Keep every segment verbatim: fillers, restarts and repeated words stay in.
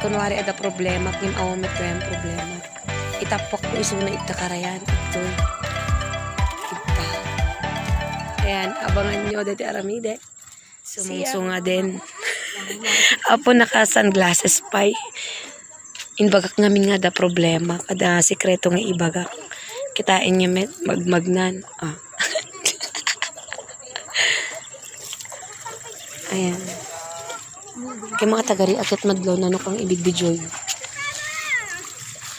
Kunwari, adda problema, ngem awan met gayam problema. Itappuakko isuna ita karayan, itoy. Ita. Ayan, abangan nyo, dati aramide. Sumungsunga din. Apo, naka-sunglasses pay. Imbagak ngamin nga adda problema, adda sikreto nga ibagak. Kitain nyo met, magmagnan. Ah. Ayan. Kay mga tagari, akit madlaw na nukang ibidbidyoy.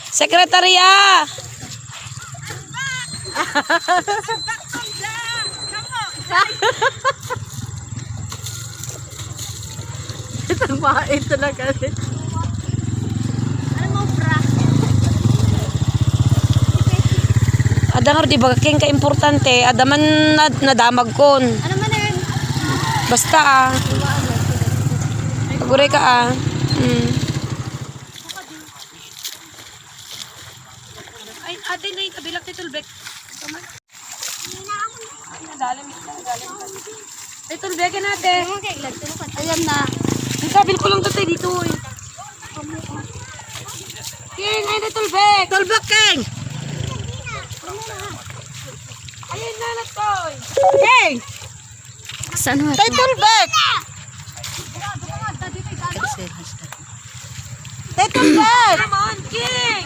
Sekretarya! Ito, talaga. Ano mo, bra? Adda nga di baga king kaimportante, adda man nad-, nadamag kon. Ano man yan? Basta, ah. Aguray ka, ah. Mm. Ay, ate, na yung kabilak ni Tulbek. Ito man. Ay, nadalim, nadalim. Ay, Tulbek, yan, ate. Ayan na. Ang sabi ko lang to, te, dito, eh. King, ay, na, Tulbek. Tulbek, King. Ayan na, na, Toy. King! Saan mo? Tay Tulbek! Tay Tulbek! Come on, King!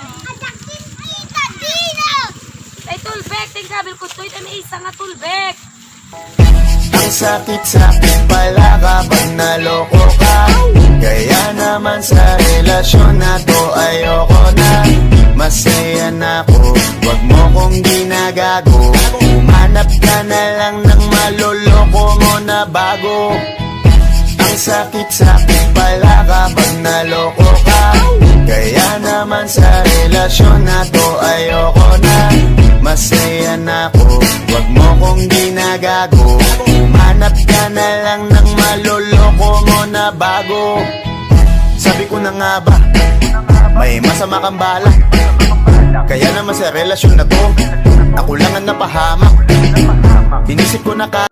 Tay Tulbek! Tingkabil ko to, ito may isa nga Tulbek! Ang sakit-sakit pala kapag naloko ka. Kaya naman sa relasyon na to ayoko na. Masaya na ako, wag mo kong ginagago. Humanap ka na lang ng maloloko mo na bago. Ang sakit-sakit pala kapag naloko ka. Kaya naman sa relasyon na to ayoko na. Masaya na ako, wag mo kong ginagago. Humanap ka na lang ng maloloko mo na bago. Sabi ko na nga ba, may masama kang bala. Kaya naman sa relasyon na to, ako lang ang napahamak. Inisip ko na ka